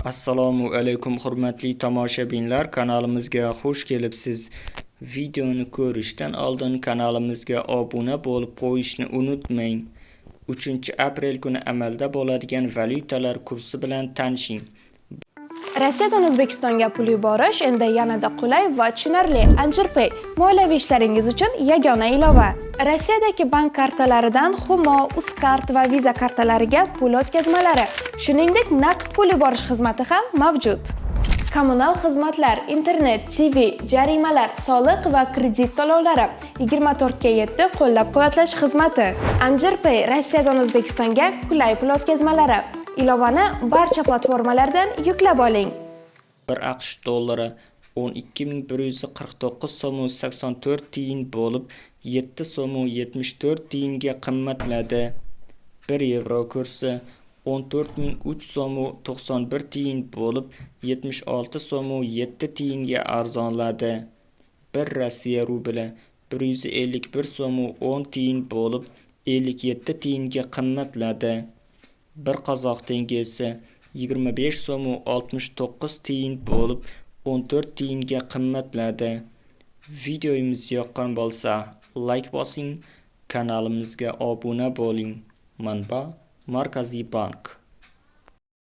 Assalomu alaykum, hurmatli tomoshabinlar, kanalimizga xush kelibsiz. Videoni ko'rishdan oldin kanalimizga obuna bo'lib qo'yishni unutmang. 3-aprel kuni amalda bo'ladigan valyutalar kursi bilan tanishing. Rossiyadan O'zbekistonga pul yuborish endi yanada qulay va tushunarli. Anjirpay moliyaviy ishlaringiz uchun yagona ilova. Rossiyadagi bank kartalaridan Humo, Uzcard va Visa kartalariga pul o'tkazmalari, shuningdek, naqd pul yuborish xizmati ham mavjud. Kommunal xizmatlar, internet, TV, jarimalar, soliq va kredit to'lovlari, 24:7 qo'llab-quvvatlash xizmati. Anjirpay Rossiyadan O'zbekistonga qulay pul o'tkazmalari. Ilovani barcha platformalardan yuklab oling. 1 AQSh dollari 12 149 so'm 84 tiyin bo'lib, 7 so'm 74 tiyinga qimmatladi. 1 yevro kursi 14 003 so'm 91 tiyin bo'lib, 76 so'm 7 tiyinga arzonladi. 1 Rossiya rubli 151 so'm 10 tiyin bo'lib, 57 tiyinga qimmatladi. 1 qozoq tengesi 25 so'm 69 tiyin bo'lib, 14 tiyinga qimmatladi. Videomiz yoqqan bo'lsa, layk bosing, kanalimizga obuna bo'ling. Manba: Markaziy bank.